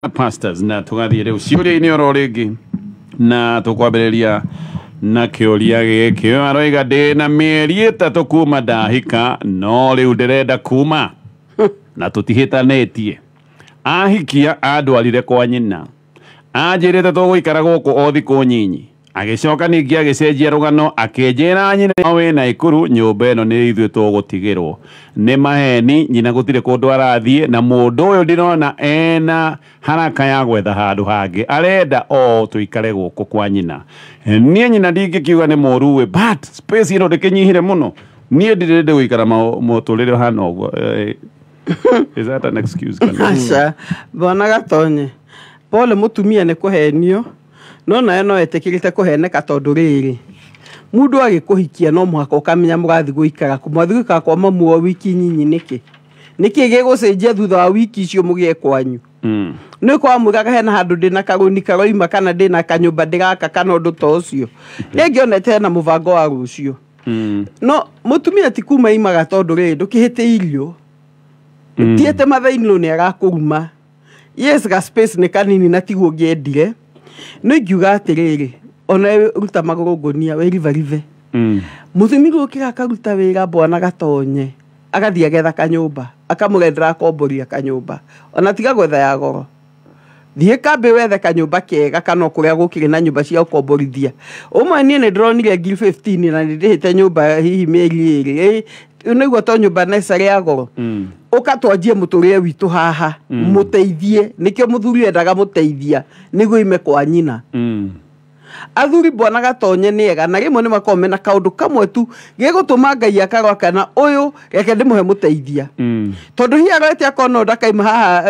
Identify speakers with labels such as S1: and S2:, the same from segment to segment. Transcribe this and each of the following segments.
S1: Pastors na tũgathiĩ rĩu ciũria-inĩ oro rĩngĩ na tũkwambĩrĩria na kĩũria gĩkĩ. Ũyũ aroiga, ndĩna mĩeri 3 kuma ndahika, no rĩu ndĩrenda kuma na tũtihĩtanĩtie. Ahikia andwarire kwa nyina, anjĩrĩte tũgũikara gũkũ o thikũ nyinyi. Agĩcoka ningĩ agĩcenjia rũgano, akĩnjĩra nyina wĩna Ikuru, nyũmba ĩno nĩ ithuĩ tũgũtigĩrwo. Nĩ maheni, nyina gũtirĩ kũndũ arathiĩ, na mũndũ ũyũ ndĩrona ena haraka ya gwetha handũ hangĩ, arenda o tũikare gũkũ kwa nyina. Niĩ nyina ndingĩkiuga nĩ mũru ĩ, but space ĩno ndĩkĩnyihire mũno. Niĩ ndirĩ gũikara mũtũrĩre ũhana ũguo. Is that an excuse? Kana?
S2: Aca, bwana Gatonye, pole mũtumia nĩ kũhenio, no nawe no etĩkĩrĩte kũheneka, tondũ rĩrĩ, mũndũ agĩkũhikia no mũhaka ũkamenya mũgathiĩ gũikara kũ. Mwathiĩ gũikara kwa mamu o wiki nyinyi nĩkĩ? Nĩkĩ gĩgũcenjia thutha wa wiki icio mũgĩe kwanyu? Nĩ kwamwĩraga hena handũ ndĩna karũni karoima, kana ndĩna kanyũmba ndĩraka, kana ũndũ ta ũcio. Nĩngĩonete hena mũbango wa rũciũ. No mũtumia ti kuma imaga, tondũ rĩrĩ, ndũkĩhĩtĩirio. Ti atĩ mathainĩ nĩ arakũruma. Yes, ga space nĩ kanini na tiguo ngĩendire, no ingiuga atĩrĩrĩ, ona ruta magũrũ ngũnia wĩribaribe. Mũtumia gũkĩra akaruta wĩra, bwana Gatonye, agathiĩ agetha kanyũmba, akamũrendera, akomboria kanyũmba, ona tiga gwetha ya goro, thiĩ kambĩ wethe kanyũmba kega, kana o kũrĩa gũkĩrĩ na nyũmba cia ũkomborithia. Ũmwe niĩ nĩ ndĩronire ngiri 15 na nĩ ndĩhĩte nyũmba hihi mĩeri 2. Nĩguo to nyũmba necessary ya goro. Ũka twanjie mũtũrĩre witũ haha, mũteithie. Nĩkĩo mũthuri endaga mũteithia nĩguo ime kwa nyina. Athuri, bwana Gatonye, nĩ ega, na rĩmwe nĩ makoragwo mena kaũndũ kamwe tu gĩgũtũma Ngai akarwa kana ũyũ reke ndĩmũhe mũteithia, tondũ hihi arorete akona ũndũ akaima haha,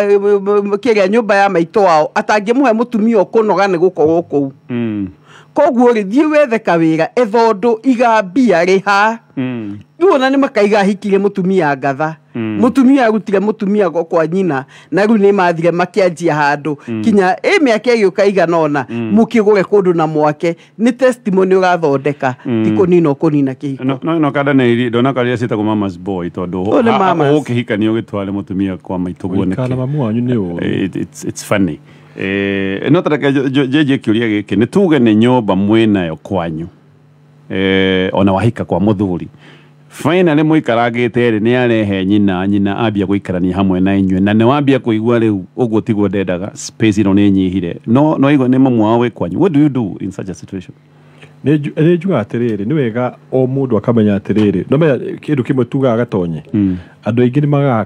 S2: kĩrĩa nyũmba ya maitũ wao atangĩmũhe mũtumia ũkũnoga nĩ gũkorwo kũu. Koguo rĩ, thiĩ wethe kawĩra, etha ũndũ, iga mbia, rĩha. Rĩu ona nĩ makaiga ahikirie mũtumia ngatha. Mũtumia arutire mũtumia kwa nyina, na rĩu nĩ mathire makĩanjia handũ kinya ĩ mĩaka ĩgĩũka igana ũna, mũkĩgũre kũndũ na mwake. Nĩ testimony ũrathondeka, ti kũnina ũkũnina kĩhiko.
S1: No kada nĩ ndona karia ciĩtagwo mama's boy, tondũ
S2: Ũyũ nĩ mamas.
S1: Ũkĩhikania ũgĩtware mũtumia kwa maitũguo
S3: Gũikara na
S1: nĩkĩ?
S3: mamu wanyu nĩ ũru.
S1: It's funny. No tareke njenjie kĩũria gĩkĩ. Nĩ tuge nĩ nyũmba mwĩnayo kwanyu, ona wahika kwa mũthuri, finally mũikarangĩte rĩ, nĩ arehe nyina, nyina ambia gũikarania hamwe na inyuĩ, na nĩ wambia kũigua rĩu ũguo tiguo ndendaga, space ĩno nĩ nyihire, no igua nĩ mamu wao wĩ kwanyu. What do you do in such a situation?
S3: Nĩ njugaga atĩrĩrĩ, nĩ wega o mũndũ akamenya atĩrĩrĩ, no menya kĩndũ kĩmwe tugaga, Gatonye, andũ aingĩ nĩ magaga,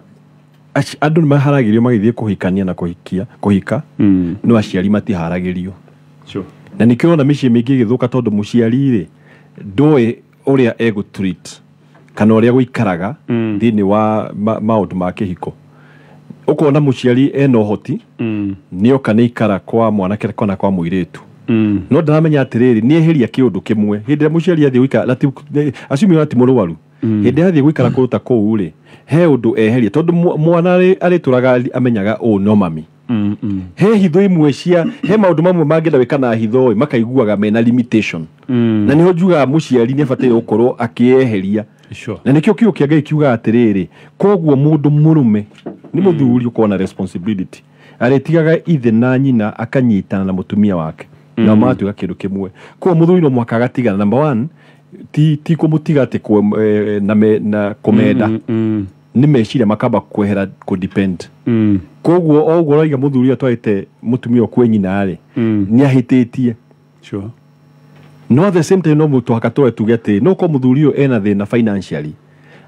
S3: andũ nĩ maharagĩrio magĩthiĩ kũhikania na kũhikia kũhika, no aciari matiharagĩrio. Na nĩkĩo ũrona mĩciĩ mĩingĩ ĩgĩthũka, tondũ mũciari rĩ, ndoĩ ũrĩa egũ-treat kana ũrĩa gũikaraga thĩinĩ wa maũndũ ma kĩhiko. Ũkona mũciari ena ũhoti, nĩoka nĩ ikara kwa mwanake kana kwa mũirĩtu, no ndaramenya atĩrĩrĩ, nĩ eheria kĩũndũ kĩmwe. Hĩndĩ ĩrĩa mũciari athiĩ gũikara na assuming ona ti mũrwaru, hĩndĩ ĩrĩa athiĩ gũikara kũndũ ta kũu rĩ, he ũndũ eheria, tondũ mwana arĩtũraga amenyaga ũũ no mami. He hitho imwe cia, he maũndũ mamwe mangĩenda gwĩka na hitho ĩ, makaiguaga mena limitation. Na nĩho njugaga mũciari nĩ abataire gũkorwo akĩeheria. Na nĩkĩo kiugo kĩa Ngai kiugaga atĩrĩrĩ, koguo mũndũ mũrũme nĩ mũthuri ũkorwo na responsibility, arĩtigaga ithe na nyina akanyitana na mũtumia wake, nao magatuĩka kĩndũ kĩmwe. Koguo mũthuri no mũhaka agatigana, number one, ti kũmũtiga atĩ na kũmenda, nĩ meciria makamba kwehera kũ depend. Koguo o ũguo ũrauga mũthuri ũyũ atwarĩte mũtumia ũyũ kwĩ nyina rĩ, nĩ ahĩtĩtie. No at the same time no mũtũhaka tũwe tuge atĩ no korwo mũthuri ũyũ ena thĩna financially,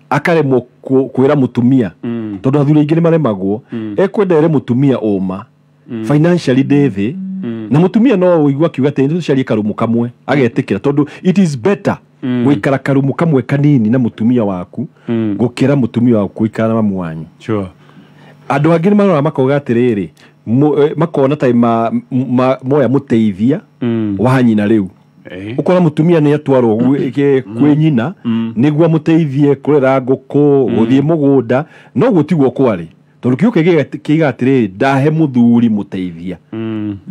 S3: akaremwo kwĩra mũtumia, tondũ athuri aingĩ nĩ maremagwo. Ekwenda ere mũtumia ũma financially ndĩ thĩ, na mũtumia no ũigua akiuga atĩ nĩtũcarie karumu kamwe, agetĩkĩra, tondũ it is better gũikara karumu kamwe kanini na mũtumia waku gũkĩra mũtumia waku gũikara na mamu wanyu. Andũ angĩ nĩ marora makauga atĩrĩrĩ, makona ta moya mũteithia wa nyina rĩu. Ũkona mũtumia nĩ atwarwo kwĩ nyina nĩguo amũteithie kũrera ngũkũ, gũthiĩ mũgũnda, no ũguo tiguo kwarĩ, tondũ kiugo kĩngĩ kiuga atĩrĩrĩ, ndahe mũthuri mũteithia.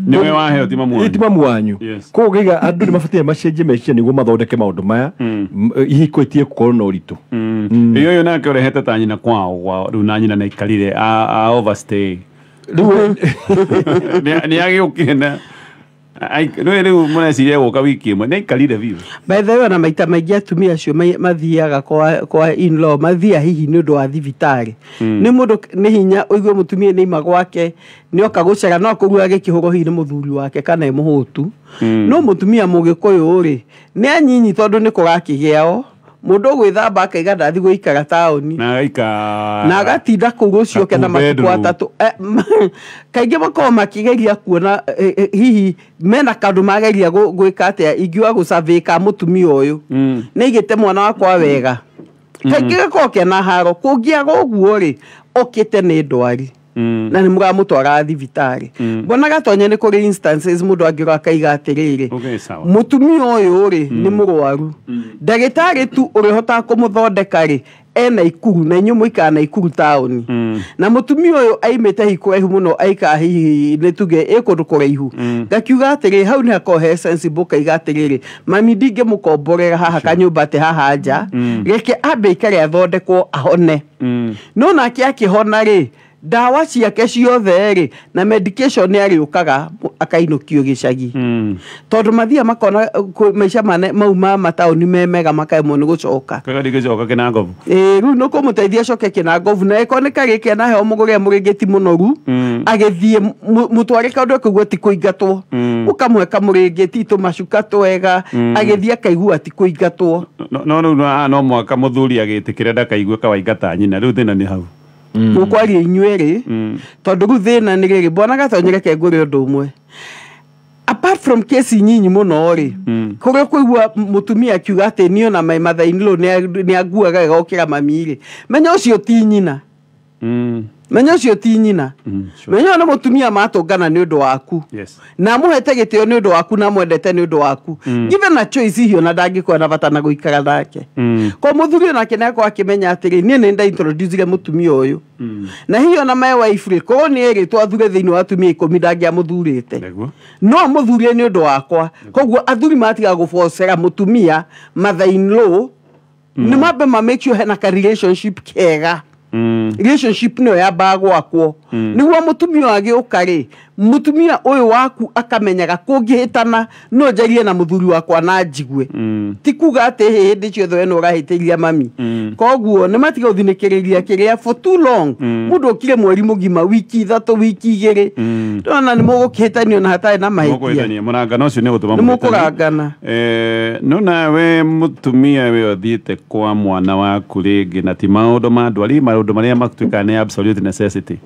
S1: Nĩwe waheo, ti mamu wanyu.
S3: Ti mamu wanyu. Koguo ngaiga andũ nĩ mabataire macenjie meciria nĩguo mathondeke maũndũ maya, ihiko itige gũkorwo na ũritũ.
S1: Ĩyo ũyũ nake ũrehete ta nyina kwao rĩu, na nyina nĩaikarire a overstay.
S3: Rĩu
S1: Nĩ agĩũkire na rĩu rĩu mũreciria gũka wiki ĩmwe nĩ aikarire biũ.
S2: By the way, ona maita maingĩ atumia acio mathiaga kwa in-law mathiaga hihi nĩ ũndũ wa thibitarĩ. Nĩ mũndũ nĩ hinya ũigue mũtumia nĩ ima gwake nĩ oka gũcera no akũrua gĩkĩhũrwo hihi nĩ mũthuri wake kana e mũhũtu. No mũtumia mũgĩkũyũ rĩ nĩ anyinyi tondũ nĩ kũrakĩgĩao mũndũ ũgwĩthamba akaiga ndathi gũikara taũni
S1: na agaikara
S2: na agatinda kũu rũciũ oke na
S1: Ka two
S2: matukũ
S1: bedroom.
S2: atatũ. Kaingĩ makoragwo makĩgeria kuona hihi mena kaũndũ mageria gwĩka atĩa ingiuga gũcavĩka mũtumia ũyũ nĩ aigĩte mwana wakwa wega. Kaingĩ gakoragwo kena haro kũngĩaga ũguo rĩ okĩte nĩ ndwari na nĩ mũramũtwara thibitarĩ. Mbona Gatonye nĩ kũrĩ instances mũndũ angĩrora akaiga atĩrĩrĩ
S1: Okay, sawa.
S2: mũtumia ũyũ rĩ nĩ mũrwaru ndagĩtarĩ tu ũrĩa ũhotaga kũmũthondeka rĩ ena Ikuru na inyuĩ mũikara na Ikuru taũni na mũtumia ũyũ aimĩte hihi kũraihu mũno aikara hihi nĩ tuge ĩ kũndũ kũraihu ngakiuga atĩrĩrĩ hau nĩ hakoragwo he sensible kaiga atĩrĩrĩ mami ndingĩmũkomborera haha kanyũmba atĩ haha nja reke ambe aikare athondekwo ahone. No nake akĩhona rĩ ndawa ciake ciothe rĩ na medication nĩ arĩũkaga akainũkio gĩcagi tondũ mathia makona maica mau ma mataũni me mega makaemwo nĩ gũcoka.
S1: Kaga ndingĩcoka kĩnangobu.
S2: Ĩĩ rĩu nĩ ũkũmũteithia acoke kĩnangobu na ĩkorwo nĩ karĩkia na heo mũgũrĩre mũrĩngĩti mũnoru agĩthiĩ mũtware kaũndũ akaigua ti kũingatwo ũkamũhe kamũrĩngĩti tũmacuka twega agĩthiĩ akaigua ti kũingatwo.
S1: No rĩu no mwaka mũthuri agĩtĩkĩre ndakaigue kawaingata nyina rĩu thĩna nĩ hau.
S2: Mũkwaria inyuĩ rĩ tondũ rĩu thĩna nĩ rĩrĩ Bwana Gatonye reke ngwĩre ũndũ ũmwe apart from kesi nyinyi mũno rĩ kũrĩa kũigua mũtumia akiuga atĩ niĩ ona my mother in law nĩ anguaga wega gũkĩra mami rĩ menya ũcio ti nyina. Menya ũcio ti nyina.
S1: Sure.
S2: Menya ũyũ nĩ mũtumia matũngana nĩ ũndũ waku.
S1: Yes.
S2: Na amũhete gĩtĩo nĩ ũndũ waku na amwendete nĩ ũndũ waku. Given a choice hihi ona ndangĩkorwo na bata na gũikara nake. Ko mũthuri onake nĩ akorwo akĩmenya atĩrĩ niĩ nĩ ndaintroducire mũtumia ũyũ. Na hihi ona my wife rĩ korwo nĩ erĩtwo athure thĩinĩ wa atumia 10 ndangĩamũthurĩte.
S1: Nĩguo.
S2: No amũthurie nĩ ũndũ wakwa. Koguo athuri matiga gũbocera mũtumia mother in law nĩ mambe ma make sure hena ka relationship kega. Relationship nĩyo yambaga gwakwo nĩguo mũtumia ũyũ agĩũka rĩ mũtumia ũyũ waku akamenyaga kũngĩhĩtana no njarie na mũthuri wakwa na njigue ti kuga atĩ hĩndĩ ciothe we nĩ ũrahĩtĩria mami. Koguo nĩ matiga gũthinĩkĩrĩria kĩrĩa for too long mũndũ okire mweri mũgima wiki 3 wiki 2 ndona nĩ mũgũkĩhĩtanio na hatarĩ na mahĩtia.
S1: Mũkũhĩtania mũrangano ũcio nĩ gũtũma
S2: Nĩ mũkũrangana.
S1: No nawe mũtumia we ũthiĩte kwa mwana waku rĩngĩ na ti maũndũ ma ndwari maũndũ marĩa matuĩkaga nĩ absolute necessity.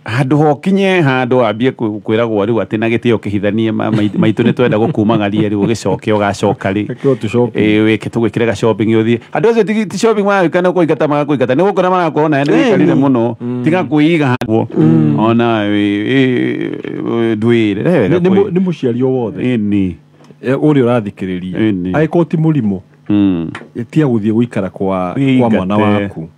S1: Handũ hokinye handũ ambie kwĩragwo rĩu atĩ na gĩtĩo kĩhithanie maitũ nĩ twenda gũkumagaria rĩu ũgĩcoke ũgacoka rĩ.
S3: Rekeo tũcoke.
S1: Wĩke tũgwĩkĩre ga shopping ũthiĩ andũ acio ti shopping maragĩka nĩ kũingata magakũingata nĩ gũkora marakorwo nawe nĩ wĩikarire mũno tiga kwĩiga handũ ona ndwĩre
S3: Nĩ mũciari o wothe
S1: ĩni
S3: ũrĩa ũrathikĩrĩria
S1: Ĩni.
S3: angĩkorwo ti mũrimũ tia gũthiĩ gũikara kwa mwana waku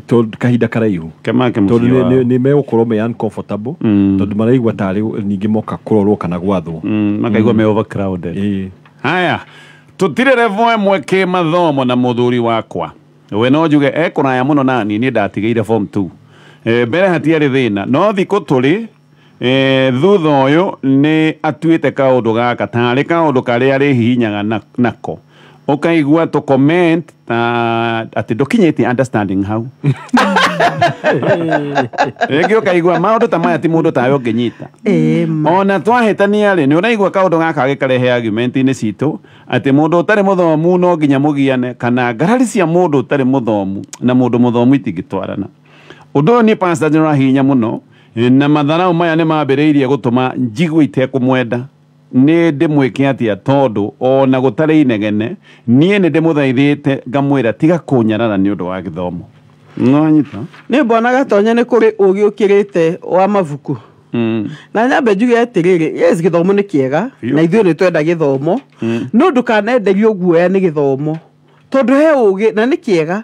S3: tondũ kahinda karaihu
S1: kemake
S3: tondũ
S1: mũciĩ wao.
S3: nĩ megũkorwo me uncomfortable tondũ maraigua tarĩ ningĩ moka kũrorwo kana gwathwo.
S1: Makaigua me overcrowded. Haya tũtirĩ level ĩmwe kĩmathomo na mũthuri wakwa we no njuge ekũraya mũno nani niĩ ndatigĩire form 2 mbere hatiarĩ thĩna no thikũ tũrĩ thutha ũyũ nĩ atuĩte kaũndũ gaka tarĩ kaũndũ karĩa arĩhihinyaga nako ũkaigua tũ comment atĩ ndũkinyĩtie understanding hau. Rĩngĩ ũkaigua maũndũ ta maya ti mũndũ tawe ũngĩnyita. Ona twahĩtania rĩ nĩ ũraigua kaũndũ gaka gĩkarehe argument-inĩ citũ atĩ mũndũ ũtarĩ mũthomu no nginya mũgiane kana ngarari cia mũndũ ũtarĩ mũthomu na mũndũ mũthomu itingĩtwarana. Ũndũ ũyũ nĩ Pastor nĩ ũrahinya mũno na matharau maya nĩ mambĩrĩirie gũtũma njigue itekũmwenda. Nĩ ndĩmwĩke atĩa tondũ ona gũtarĩ inegene niĩ nĩ ndĩmũthaithĩte ngamwĩra tiga kũnyarara nĩ ũndũ wa gĩthomo. Nĩwanyita?
S2: Nĩ mbona Gatonye nĩ kũrĩ ũgĩ ũkĩrĩte wa mabuku. Na nyambe njuge atĩrĩrĩ yes gĩthomo nĩ kĩega na ithuĩ nĩ twenda gĩthomo no ndũkanenderio guoya nĩ gĩthomo tondũ he ũgĩ na nĩ kĩega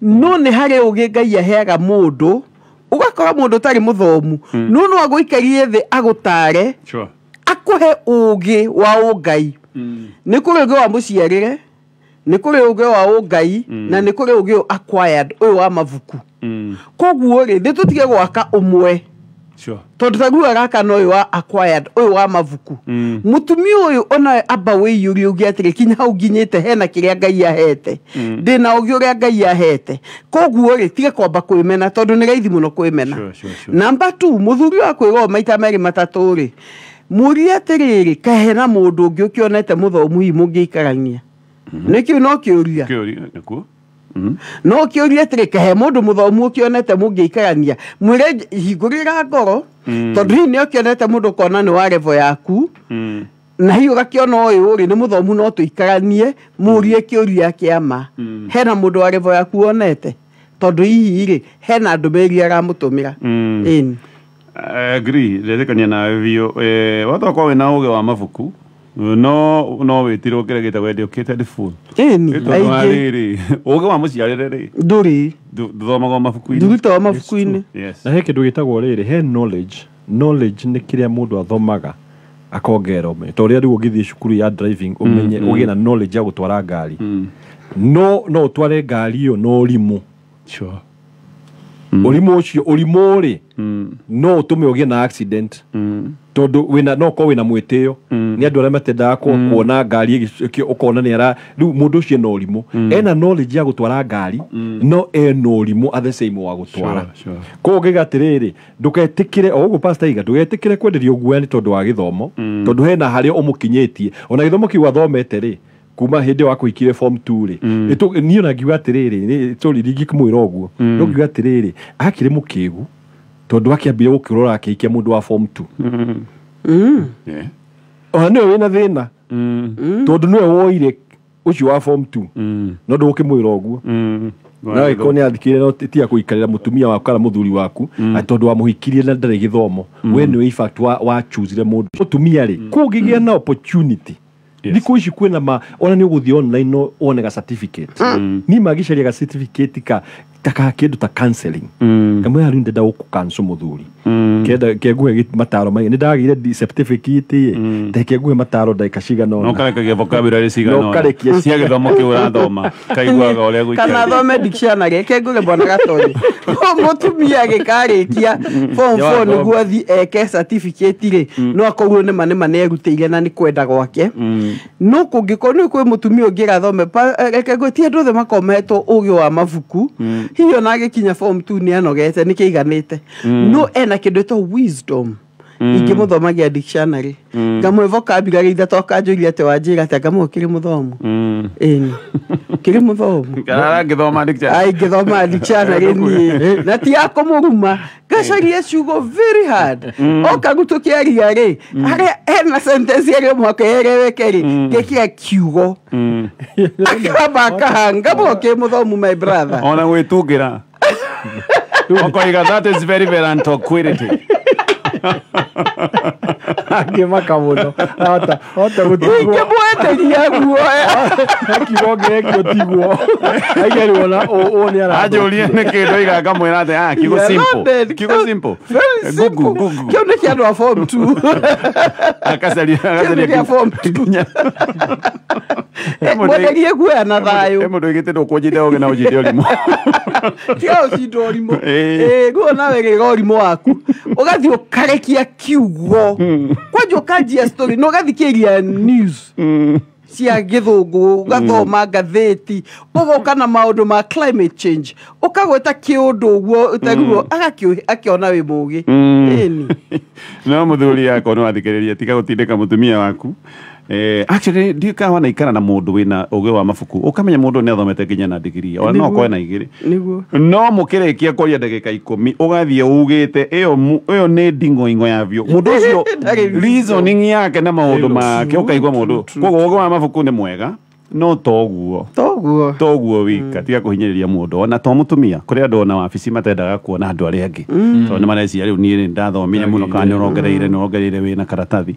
S2: no nĩ harĩ ũgĩ Ngai aheaga mũndũ ũgakora mũndũ ũtarĩ mũthomu no no agũikarie thĩ agũtare akũhe ũgĩ wa ũngai. Nĩ kũrĩ ũgĩ wa mũciarĩre nĩ kũrĩ ũgĩ wa ũngai na nĩ kũrĩ ũgĩ acquired ũyũ wa mabuku. Koguo rĩ nĩ tũtige gwaka ũmwe.
S1: Sure.
S2: Tondũ ta rĩu araka na ũyũ wa acquired, ũyũ wa mabuku. Mũtumia ũyũ onawe amba wĩiyũrie uge atĩrĩ kinya hau nginyĩte hena kĩrĩa Ngai ahete. Ndĩna ũgĩ ũrĩa Ngai ahete. Koguo rĩ tiga kwamba kwĩmena tondũ nĩ raithi mũno kwĩmena.
S1: Sure, sure, sure.
S2: Number 2, mũthuri wa kwĩrwo maita merĩ matatũ rĩ, mũrie atĩrĩrĩ, kaĩ hena mũndũ ũngĩ ũkĩonete mũthomu hihi mũngĩikarania? Nĩ kĩu no kĩũria.
S1: Kĩũria nĩkuo.
S2: No kĩũria atĩrĩ, kahe mũndũ mũthomu ũkĩonete mũngĩikarania? Mwĩre hingũrĩra ngoro, tondũ hihi nĩ ũkĩonete mũndũ ũkona nĩ wa level yaku, na hihi ũgakĩona ũyũ rĩ nĩ mũthomu no tũikaranie, mũrie kĩũria kĩa ma. Hena mũndũ wa level yaku wonete? Tondũ hihi rĩ, hena ndũmĩrĩri aramũtũmĩra. Ĩni.
S1: I agree, ndetĩkania nawe biũ. Watokorwo wĩna ũgĩ wa mabuku, no wĩtirwo kĩrĩa gĩtagwo educated fool.
S2: Ĩni,
S1: Tondũ wa
S2: aingĩ.
S1: rĩrĩ, ũgĩ wa mũciarĩre rĩ,
S2: Ndũrĩ.
S1: ndũthomagwo mabuku-inĩ.
S2: Ndũrutagwo mabuku-inĩ.
S1: Yes.
S3: Na he kĩndũ gĩtagwo rĩrĩ, he knowledge. Knowledge nĩ kĩrĩa mũndũ athomaga akongerera ũmenyo. Ta ũrĩa rĩu ũngĩthiĩ cukuru ya driving ũmenye ũgĩe na knowledge ya gũtwara ngari. No ũtware ngari ĩyo na ũrimũ.
S1: Sure.
S3: Ũrimũ ũcio, ũrimũ rĩ, no ũtũme ũgĩe na accident. Tondũ wĩna no ũkorwo wĩna mwĩtĩo. Nĩ andũ arĩa matendaga kuona ngari ũkona nĩ ara rĩu mũndũ ũcio ena ũrimũ. Ena knowledge ya gũtwara ngari, no ena ũrimũ at the same wa gũtwara.
S1: Sure, sure.
S3: Koguo ngĩga atĩrĩrĩ, ndũgetĩkĩre o ũguo pastor aiga, ndũgetĩkĩre kwenderio guoya nĩ tondũ wa gĩthomo, tondũ hena harĩa ũmũkinyĩtie. Ona gĩthomo kĩu athomete rĩ, kuma hĩndĩ ĩyo akũhikire form 2 rĩ, niĩ ona ngiuga atĩrĩrĩ, sorry ndingĩkĩmwĩra ũguo, no ngiuga atĩrĩrĩ, akĩrĩ mũkĩgu tondũ akĩambire gũkĩrora akĩhikia mũndũ wa form 2.
S1: Yeah.
S3: Ona nĩwe wĩna thĩna, tondũ nĩwe woire ũcio wa form 2, no ndũgũkĩmwĩra ũguo. Na angĩkorwo nĩ athikĩrĩria no tiga kũikarĩra mũtumia waku kana mũthuri waku, atĩ tondũ wamũhikirie na ndarĩ gĩthomo, we nĩwe in fact wa choosire mũndũ. Mũtumia rĩ, kũngĩgĩa na opportunity, thikũ ici kwĩna ma ona nĩ ũgũthiĩ online no wone ga certificate. Niĩ mangĩcaria ga certificate ka ta ka kĩndũ ta counseling. Kamwe rĩu ndenda gũkũ cancel mũthuri. Kenda kenguhe mataro maingĩ. Nĩ ndagĩire certificate ĩ, ndeke nguhe mataro ndagĩka cigana ũna.
S1: No karekagia vocabulary cigana
S3: No
S1: ũna.
S3: karekia
S1: cia gĩthomo kĩu ũrathoma, kaiguaga ũrĩa gũikara.
S2: Kana thome dictionary, reke ngũre bwana Gatonye. Mũtumia agĩkarĩkia form 4 nĩguo athiĩ eke certificate rĩ, no akorwo nĩ ma nĩ ma nĩerutĩire na nĩ kwenda gwake. No kũngĩkorwo nĩ kwĩ mũtumia ũngĩ rathome, reke ngwĩre ti andũ othe makoragwo mahetwo ũgĩ wa mabuku. Hihi ona agĩkinya form 2 nĩ anogete, nĩ kĩiganĩte. No ena kĩndũ gĩtagwo wisdom. Ingĩmũthomagia dictionary, ngamũhe vocabulary ithatũ akanjũria atĩ wanjĩra atĩa, ngamũhe kĩrĩ mũthomu. Ĩni, kĩrĩ mũthomu.
S1: Kana arangĩthoma dictionary.
S2: Ai, ngĩthoma dictionary niĩ na ti ya kũmũruma, ngacaria ciugo very hard. Oka rĩu tũkĩaria rĩ, harĩa hena sentence ĩrĩa mũhaka ĩereweke rĩ, ngĩkĩra kiugo. Akamba akahanga, ngamũhe kĩ mũthomu my brother.
S1: Ona gwĩtungĩra. Okoiga that is very very antiquated.
S3: Angĩmaka mũno. Ahota gũtigwo.
S2: Ingĩmwenderia guoya.
S3: Akiuga ngĩrekio tigwo. Aigerwo na ũũ nĩ arathũkia.
S1: Anjũrie nĩ kĩ ndoiga ngamwĩra atĩ, kiugo
S2: Yeah,
S1: simple.
S2: London.
S1: Kiugo simple.
S2: Very simple.
S1: Google, Google.
S2: Kĩu nĩ kĩa andũ a form 2.
S1: Akacaria,
S2: Kĩu nĩ
S1: akacaria
S2: kĩa form 2. Mwenderie guoya na thayũ.
S1: He mũndũ oigĩte ndũkũnjĩte ũgĩ na ũnjĩte ũrimũ.
S2: Tiga ũcindwo ũrimũ.
S1: Ĩĩ.
S2: Ĩĩ, guo nawe gĩra ũrimũ waku. Ũgathiĩ ũkarekia kiugo. Kwanja ũkanjia story, na ũgathikĩrĩria news cia gĩthũngũ, ũgathoma ngathĩti, ũgoka na maũndũ ma climate change, ũkagweta kĩũndũ ũguo ũtariguo, akĩona wĩ mũgĩ. Ĩni.
S1: No mũthuri yakwa no athikĩrĩria, tiga gũtindĩka mũtumia waku. Actually ndiũĩ kana wanaikara na mũndũ wĩna ũgĩ wa mabuku, ũkamenya mũndũ nĩ athomete nginya na degree, ona no akorwo na igĩrĩ.
S2: Nĩguo.
S1: No mũkĩrĩkia kwaria ndagĩka 10 ũgathiĩ ugĩte ĩyo nĩ nding'oing'o ya biũ. Mũndũ ũcio
S2: Ndarĩ
S1: reasoning yake na maũndũ make ũkaigua mũndũ. Koguo ũgĩ wa mabuku nĩ mwega, no toguo.
S2: Toguo.
S1: Toguo wika, tiga kũhinyĩrĩria mũndũ. Ona to mũtumia, kũrĩ andũ ona wabici matendaga kuona andũ arĩa angĩ. Tondũ nĩ mareciria rĩu niĩ nĩ ndathomire mũno kana nĩ ũrongereire, nĩ ũrongereire wĩna karatathi.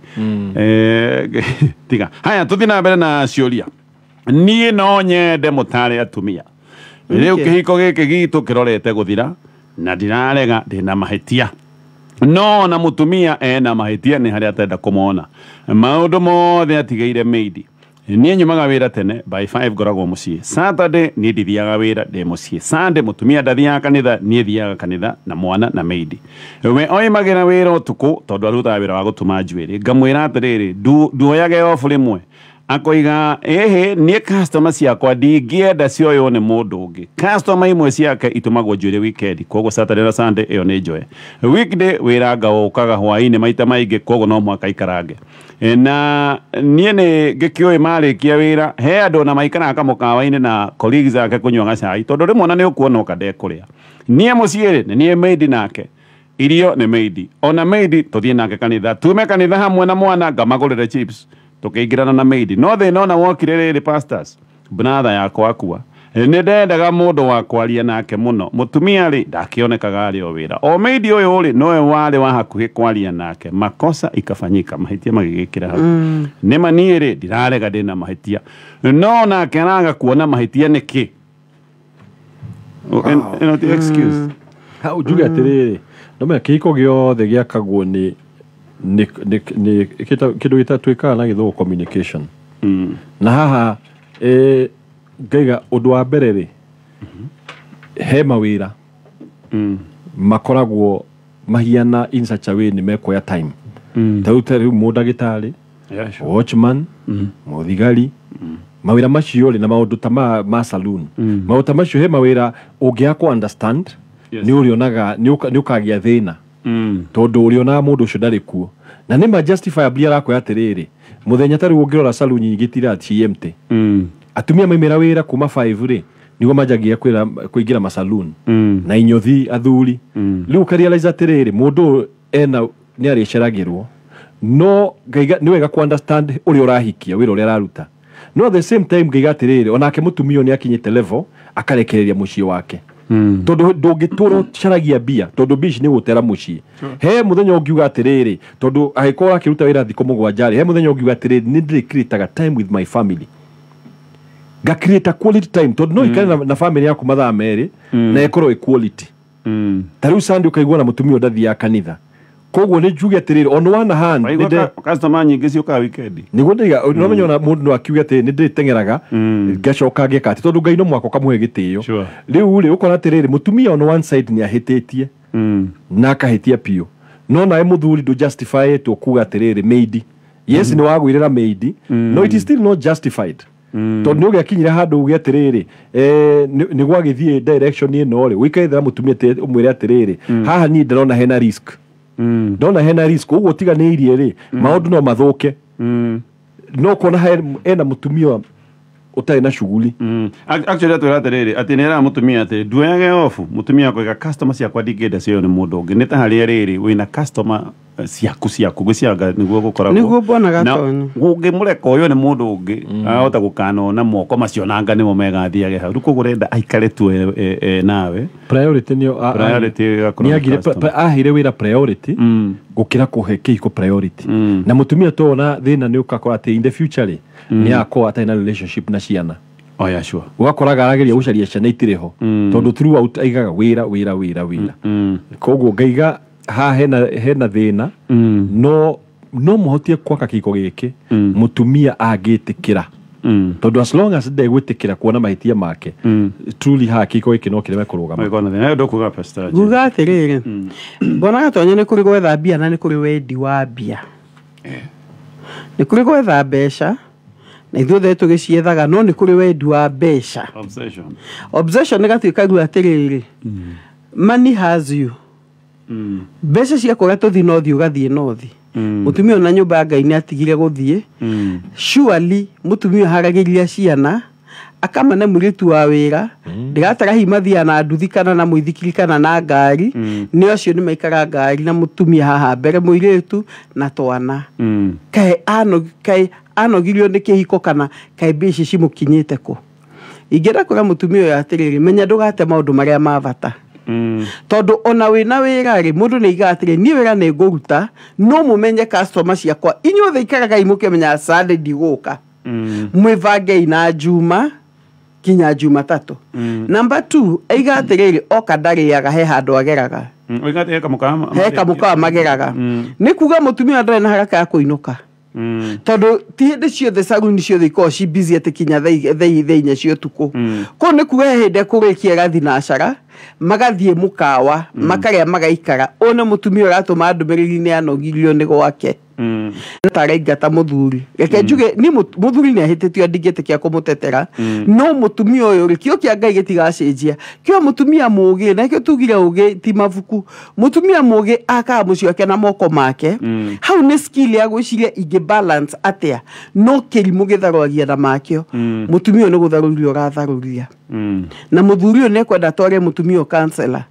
S1: Tiga. Haya, tũthiĩ na mbere na ciũria. Niĩ no nyende mũtare atumia. Rĩu kĩhiko gĩkĩ gitũ kĩrorete gũthira na ndirarega ndĩna mahĩtia. No na mũtumia ena mahĩtia nĩ harĩa atenda kũmona. Maũndũ mothe atigĩire maid. Niĩ nyumaga wĩra tene by 5 ngoragwo mũciĩ. Saturday niĩ ndithiaga wĩra, ndĩ mũciĩ. Sunday mũtumia ndathiaga kanitha, niĩ thiaga kanitha na mwana na maid. We oimagĩra wĩra ũtukũ tondũ arutaga wĩra wa gũtuma njuĩrĩ. Ngamwĩra atĩrĩrĩ, nduoyage off rĩmwe. Akoiga ĩhĩ, niĩ customer ciakwa ndingĩenda cioywo nĩ mũndũ ũngĩ. Customer imwe ciake itumagwo njuĩrĩ weekend, koguo Saturday na Sunday ĩyo nĩ njoe. Weekday wĩra ngaũkaga hwaĩ-inĩ maita maingĩ, koguo no mũhaka ikarange. Na niĩ nĩ ngĩkĩũĩ marĩkia wĩra he andũ ona maikaraga kamũkawa-inĩ na colleagues ake kũnyua gacai, tondũ rĩmwe ona nĩ ũkuona oka ndekũrĩa. Niĩ mũciĩ rĩ, nĩ niĩ maid nake, irio nĩ maid, ona maid tũthiĩ nake kanitha, tume kanitha hamwe na mwana ngamagũrĩre chips, tũkĩingĩrana na maid. No thĩna ona wokire rĩrĩ, pastors, brother yakwa akua, nĩ ndendaga mũndũ wa kwaria nake mũno. Mũtumia rĩ, ndakĩonekaga arĩ o wĩra, o maid ũyũ rĩ nowe warĩ wa hakuhĩ kwaria nake. Makosa ikafanyika, mahĩtia magĩgĩkĩra hau. Nĩma niĩ rĩ, ndirarega ndĩna mahĩtia, no nake araga kuona mahĩtia nĩkĩ? Ĩno ti excuse.
S3: Ha njuge atĩrĩrĩ, no menya kĩhiko gĩothe gĩakagwo nĩ kĩndũ gĩtatwĩkaga na gĩthũngũ communication. Na haha ngaiga ũndũ wa mbere rĩ, he mawĩra makoragwo mahiana in such a way nĩ mekuoya time. Ta rĩu mũndagĩtarĩ, watchman, mũthigari, mawĩra macio rĩ, na maũndũ ta ma saloon, maũndũ ta macio, he mawĩra ũngĩaga kũ understand, nĩ ũrĩonaga nĩ ũkagĩa thĩna, tondũ ũrĩonaga mũndũ ũcio ndarĩ kuo. Na nĩ ma justifiably arakwĩra atĩrĩrĩ, mũthenya ta rĩu ũngĩrora saloon nyingĩ itiraga ci empty. Atumia maimĩra wĩra kuma 5 rĩ, nĩguo manjagia kũingĩra masaloon na inyothi athuri. Rĩu ũkarealize atĩrĩrĩ, mũndũ ũyũ ena nĩ arĩceragĩrwo. No ngaiga nĩ wega ku understand ũrĩa ũrahikia, wĩra ũrĩa araruta. No at the same time ngaiga atĩrĩrĩ, onake mũtumia ũyũ nĩ akinyĩte level akarekereria mũciĩ wake, tondũ ndũngĩtũra ũcaragia mbia, tondũ mbia ici nĩ gũtera mũciĩ. He mũthenya ũngiuga atĩrĩrĩ, tondũ angĩkorwo ũrakĩruta wĩra thikũ 7 rĩ, he mũthenya ũngiuga atĩrĩrĩ, nĩ ndĩrĩ time with my family, nga create a quality time, tondũ no ikare na family yaku mathaa 2 na ĩkorwo ĩ quality. Ta rĩu Sunday ũkaigua na mũtumia ũyũ ndathiaga kanitha. Koguo nĩ njuge atĩrĩrĩ, on one hand nĩ
S1: Waigua customer nyingĩ ciũkaga weekend.
S3: Nĩguo ndĩiga, no menya ona mũndũ no akiuge atĩrĩ, nĩ ndĩrĩteng'eraga ngacoka ngeka atĩ, tondũ Ngai no mwaka ũkamũhe gĩtĩo. Rĩu rĩ, ũkona atĩrĩrĩ, mũtumia on one side nĩ ahĩtĩtie na akahĩtia biũ, no nawe mũthuri ndũ justify kuga atĩrĩrĩ, maid, yes, nĩ wagwĩrĩra maid, no it is still not justified, tondũ nĩ ũgĩakinyire handũ uge atĩrĩrĩ, nĩ gwagĩthiĩ direction ĩno rĩ, ũikaethera mũtumia ũmwĩre atĩrĩrĩ, haha niĩ ndĩrona hena risk, ndona hena risk, ũguo ũtiganĩirie rĩ, maũndũ no mathũke. No kuona ena mũtumia ũtarĩ na shughuli.
S1: Actually atwĩra atĩrĩrĩ, atĩ nĩ eraga mũtumia atĩ nduoyage off. Mũtumia akoiga customer ciakwa ndingĩenda cio nĩ mũndũ ũngĩ. Nĩ ta harĩa rĩrĩ wĩna customer ciaku ciaku gwĩcianga nĩguo gũkoragwo.
S2: Nĩguo mbona
S1: Na
S2: Gatonyo.
S1: ũngĩmũreka ũyũ nĩ mũndũ ũngĩ, ahota gũkanona moko macio nanga nĩmo megathiage hau. Rĩu koguo ũrenda aikare tu nawe.
S3: Priority nĩyo
S1: Priority ĩgakorwo
S3: nĩ
S1: nĩ
S3: agire
S1: customer.
S3: aheire wĩra priority gũkĩra kũhe kĩhiko priority. Na mũtumia tona thĩna nĩ ũgakora atĩ in the future rĩ, nĩ akorwo atarĩ na relationship na ciana.
S1: Oh yeah, sure.
S3: Ũgakoraga arageria gũcaria ciana itirĩ ho, tondũ throughout aigaga wĩra, wĩra, wĩra, wĩra. Koguo ngaiga haha hena thĩna, no mũhotie gwaka kĩhiko gĩkĩ mũtumia angĩtĩkĩra, tondũ as long as ndegwĩtĩkĩra kuona mahĩtia make, truly haha kĩhiko gĩkĩ no kĩreme kũrũgama.
S1: Magĩkorwo na thĩna. Ndũkuga, Pastor Jane?
S2: Nguga atĩrĩrĩ, mbona Gatonyo, nĩ kũrĩ gwetha mbia na nĩ kũrĩ wendi wa mbia. Nĩ kũrĩ gwetha mbeca na ithuothe tũgĩciethaga, no nĩ kũrĩ wendi wa mbeca.
S1: Obsession.
S2: Obsession ĩgatuĩka rĩu atĩrĩrĩ, money has you. Mbeca ciakũrĩa tũthi nothi, ũgathiĩ nothi. Mũtumia ũyũ na nyũmba ya Ngai nĩ atigire gũthiĩ. Surely mũtumia ũyũ haragĩria ciana, akamane mũirĩtu wa wĩra, ndĩratara hihi mathiaga na nduthi kana na mũithikiri kana na ngari. Nĩ acio nĩ maikara ngari na mũtumia haha mbere, mũirĩtu na twana. Kaĩ anogirio nĩ kĩhiko kana kaĩ mbia ici cimũkinyĩte kũ? Ingĩenda kwĩra mũtumia ũyũ atĩrĩrĩ, menya ndũgate maũndũ marĩa ma bata, tondũ ona wĩna wĩra rĩ, mũndũ nĩ aigaga atĩrĩ, niĩ wĩra nĩ ngũruta, no mũmenye customer ciakwa inyuothe ikaragai mũkĩmenyaga Sunday ndigũka. Mwĩbangei na Juma kinya Jumatatũ. Number 2, aiga atĩrĩrĩ, oka ndarĩaga, he handũ ageraga.
S1: Oiga atĩ he kamũkawa
S2: He kamũkawa mageraga. Nĩ kuga mũtumia ndarĩ na haraka ya kũinũka. Tondũ ti hĩndĩ ciothe saruni ciothe ikoragwo ci busy atĩ kinya thaa 4 cia ũtukũ. Koguo nĩ kuga he hĩndĩ ekũrĩkia gathinashara magathiĩ mũkawa makarĩa magaikara. Ũyũ nĩ mũtumia ũratũma ndũmĩrĩri nĩ anogirio nĩ gwake. Taraingata mũthuri. Reke njuge ni mũthuri nĩ ahĩtĩtio, ndingĩtĩkia kũmũtetera, no mũtumia ũyũ rĩ, kĩo kĩa Ngai gĩtigacenjia. Kĩo mũtumia mũgĩ, na kĩo tugire ũgĩ ti mabuku. Mũtumia mũgĩ akaga mũciĩ wake na moko make. Hau nĩ skill ya gwĩciria ingĩ balance atĩa, no kĩrimũ gĩtharũragia na makĩo. Mũtumia ũyũ nĩ gũtharũria ũratharũria. Na mũthuri ũyũ nĩ ekwenda atware mũtumia ũyũ counselor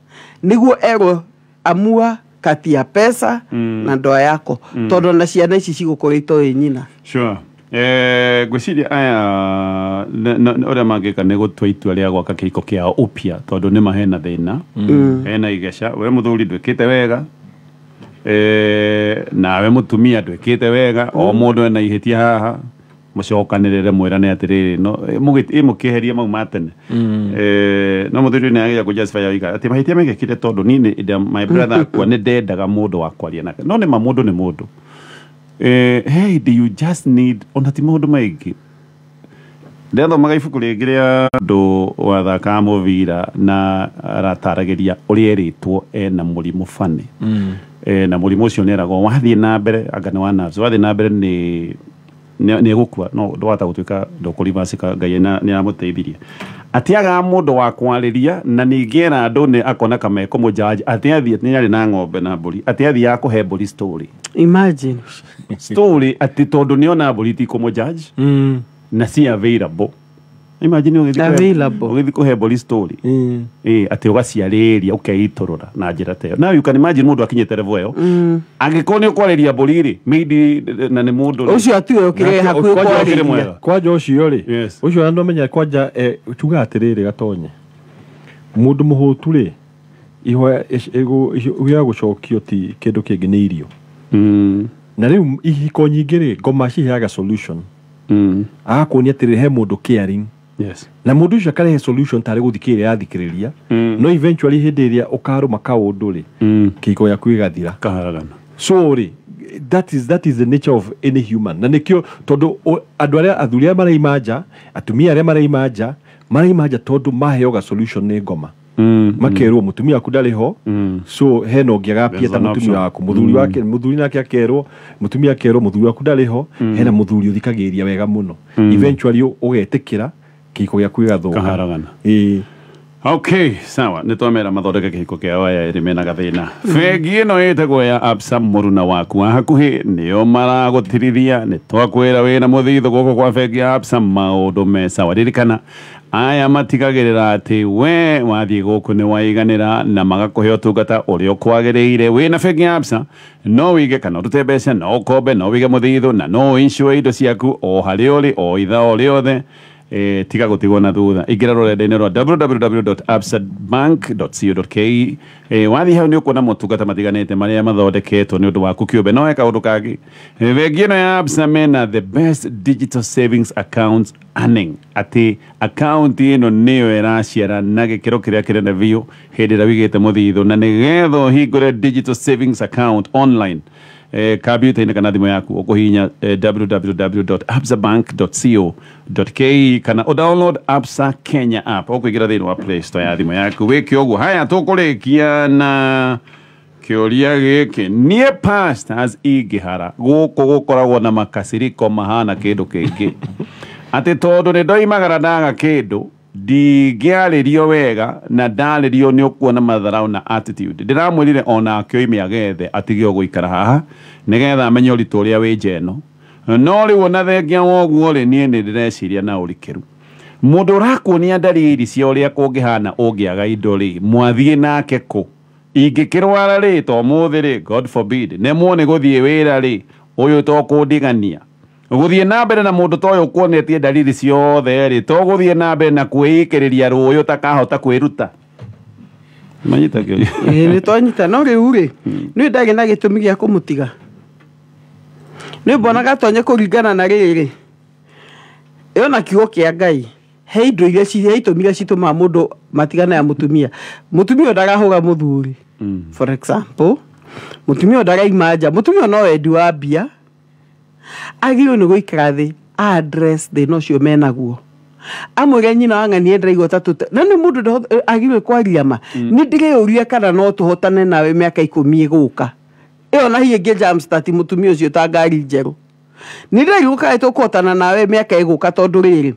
S2: nĩguo erwo amua kati ya pesa na ndoa yako, tondũ na ciana ici cigũkorwo itoĩ nyina.
S1: Sure. Ngwĩciria aya ũrĩa mangĩka nĩ gũtua itua rĩa gwaka kĩhiko kĩao upya, tondũ nĩma hena thĩna, hena igeca. We mũthuri ndwĩkĩte wega, nawe mũtumia ndwĩkĩte wega. O mũndũ ena ihĩtia haha. Mũcokanĩrĩre mwĩrane atĩrĩrĩ, no mũkĩeherie mau ma tene. No mũthuri nĩ agĩria kũjustify oiga atĩ mahĩtia mekĩkire tondũ niĩ my brother akua nĩ ndendaga mũndũ wa kwaria nake. No nĩma mũndũ nĩ mũndũ. Hey, do you just need ona ti maũndũ maingĩ. Ndĩrathomaga ibuku rĩngĩ rĩa andũ wathakaga mũbira na arataragĩria ũrĩa erĩtwo ena mũrimũ bani. Na mũrimũ ũcio nĩ eragwo wathiĩ na mbere, anga nĩ wa nerves, wathiĩ na mbere nĩ gũkua, no ndwahota gũtuĩka ndũkũrivacĩka. Ngai nĩ aramũteithirie. Atiagaga mũndũ wa kwarĩria, na ningĩ era andũ nĩ akona kamekũmũjudge atĩ athiĩ nĩ arĩ na ng'ombe na mbũri, atĩ athiaga kũhe mbũri story.
S2: Imagine.
S1: Story atĩ tondũ nĩona mbũri tikũmũjudge na si available. Imagine ũgĩthiĩ kũhe mbũri story. Atĩ ũgaciarĩria ũkeitũrũra na njĩra ta ĩyo. Now you can imagine mũndũ akinyĩte level ĩyo. Angĩkorwo nĩ ũkwarĩria mbũri rĩ, maybe na nĩ mũndũ rĩ.
S2: Ũcio atiwe ũkĩrĩ hakuhĩ kwarĩria.
S3: Kwanja ũcio rĩ, ũcio andũ amenya kwanja tuga atĩrĩrĩ Gatonye. Mũndũ mũhũtu rĩ, ihoya gũcokio ti kĩndũ kĩngĩ nĩ irio. Na rĩu ihiko nyingĩ rĩ, ngoma ciheaga solution. Agakuonia atĩrĩrĩ he mũndũ caring.
S1: Yes.
S3: Na mũndũ ũcio akarehe solution tarĩ gũthikĩrĩria athikĩrĩria. No eventually hĩndĩ ĩrĩa ũkarũma kaũndũ rĩ, kĩhiko gĩaku gĩgathira.
S1: Kaharagana.
S3: So rĩ, that is the nature of any human. Na nĩkĩo tondũ andũ arĩa athuri arĩa maraima nja, atumia arĩa maraima nja, maraima nja tondũ maheoga solution nĩ ngoma. Makerwo mũtumia waku ndarĩ ho, so hena ũngĩ agapia ta mũtumia waku. Mũthuri wake, mũthuri nake akerwo, mũtumia akerwo mũthuri waku ndarĩ ho, hena mũthuri ũthikagĩrĩria wega mũno. Eventually ũgetĩkĩra kĩhiko gĩaku gĩgathũka.
S1: Kaharagana. Okay, sawa. Nĩ twamera mathondeke kĩhiko kĩao aya erĩ mena gathĩna. Bengi ĩno ĩtagwo ya Absa mũruna waku wa hakuhĩ nĩo maragũtirithia. Nĩ twakwĩra wĩna mũthithũ gũkũ kwa bengi ya Absa maũndũ me sawa. Ririkana aya matigagĩrĩra atĩ we wathiĩ gũkũ nĩ waiganĩra na magakũhe ũtungata ũrĩa ũkwagĩrĩire. Wĩna bengi ya Absa no wĩige kana ũrute mbeca, no ũkombe, no wĩige mũthithũ na no insure indo ciaku o harĩa ũrĩ o ithaa o rĩothe. Tiga gũtigwo na thutha. Ingĩra rũrenda-inĩ rwa www.absabank.co.ke. Wathiĩ hau nĩ ũkuona motungata matiganĩte marĩa mathondeketwo nĩ ũndũ waku kĩũmbe. No he kaũndũ kangĩ, bengi ĩno ya Absa mena the best digital savings account earning, atĩ account ĩno nĩyo ĩraciara na gĩkĩro kĩrĩa kĩnene biũ hĩndĩ ĩrĩa wĩigĩte mũthithũ, na nĩgetha ũhingũre digital savings account online kambyuta-inĩ kana thimũ yaku ũkũhihinya www.absabank.co.ke kana ũdownload Absa Kenya app ũkũingĩra thĩinĩ wa Play Store ya thimũ yaku wĩke ũguo. Haya, tũkũrĩkia na kĩũria gĩkĩ. Niĩ pastors ingĩhara gũkũ gũkoragwo na makaciriko mahana kĩndũ kĩngĩ, atĩ tondũ nĩ ndoimagara ndaga kĩndũ ndingĩarĩrio wega na ndarĩrio nĩ ũkuona matharau na attitude. Ndĩramwĩrire onake oime agethe atige gũikara haha nĩgetha amenye ũritũ ũrĩa wĩ nja ĩno. No rĩu ona thengia wa ũguo rĩ, niĩ nĩ ndĩreciria na ũrikĩru. Mũndũ ũrakuonia ndariri cia ũrĩa kũngĩhana ũngĩaga indo rĩ, mwathiĩ nake kũ? Ingĩkĩrwara rĩ, to ũmũthĩ rĩ, God forbid, nemwo nĩ gũthiĩ wĩra rĩ, ũyũ to kũndigania. Gũthiĩ na mbere na mũndũ ta ũyũ ũkuonetie ndariri ciothe rĩ, to gũthiĩ na mbere na kwĩikĩrĩria rũĩ ũtakahota kwĩruta. Manyita kĩũria.
S2: Nĩ twanyita. No rĩu rĩ, nĩ ndarĩ na gĩtũmi gĩa kũmũtiga. Nĩ mbona Gatonye kũringana na rĩrĩ, ĩyo na kiugo kĩa Ngai, he indo iria he itũmi iria citũmaga mũndũ matigane na mũtumia. Mũtumia ũyũ ndarahũra mũthuri. For example, mũtumia ũyũ ndaraima nja, mũtumia ũyũ no wendi wa mbia. Agĩrĩirwo nĩ gũikara thĩ address thĩna ũcio menaguo. Amwĩre nyina wa ng'ania ndĩraigua ta tũte na nĩ mũndũ agĩrĩirwo kwaria ma. Nĩ ndĩreyũria kana no tũhotane nawe mĩaka 10 ĩgũka. Ĩyo na hihi ĩngĩ jumpstart mũtumia ũcio ta ngari njerũ. Nĩ ndĩraigua kana tũkũhotana nawe mĩaka ĩgũka tondũ rĩrĩ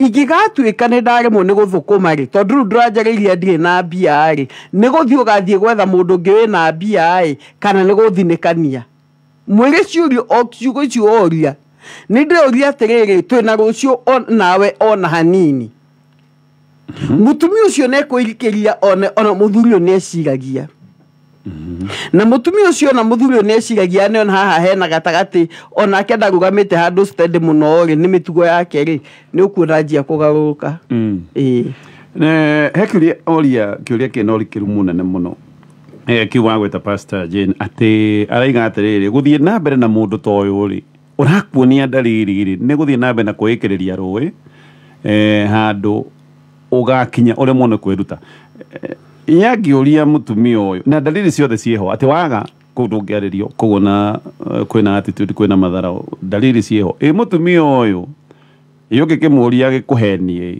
S2: ingĩgatuĩka nĩ ndaremwo nĩ gũthũkũma rĩ, tondũ rĩu ndũranjarĩirie ndirĩ na mbia rĩ, nĩ gũthiĩ ũgathiĩ gwetha mũndũ ũngĩ wĩna mbia ĩ, kana nĩ gũthinĩkania. Mwĩre ciũria o ciugo icio oria. Nĩ ndĩroria atĩrĩrĩ, twĩna rũciũ nawe ona hanini. Mũtumia ũcio nĩ ekwĩrikĩria ona mũthuri ũyũ nĩ eciragia. Na mũtumia ũcio ona mũthuri ũyũ nĩ eciragia nĩ ona haha hena gatagatĩ onake ndarũgamĩte handũ steady mũno rĩ, nĩ mĩtugo yake rĩ, nĩ ũkuona njia kũgarũrũka. Ĩĩ.
S1: He kĩũria oria kĩũria kĩna ũrikĩru mũnene mũno. Kiu wagwĩta Pastor Jane atĩ araiga atĩrĩrĩ, gũthiĩ na mbere na mũndũ ta ũyũ rĩ, ũrakuonia ndariri rĩ, nĩ gũthiĩ na mbere na kwĩĩkĩrĩria rũĩ handũ ũgakinya ũremwo nĩ kwĩruta. Yangĩũria mũtumia ũyũ na ndariri ciothe ciĩho atĩ waga kũu ndũngĩarĩrio koguo na kwĩna attitude kwĩna matharau ndariri ciĩho ĩ mũtumia ũyũ ĩ ũngĩkĩmũria gĩkũhenie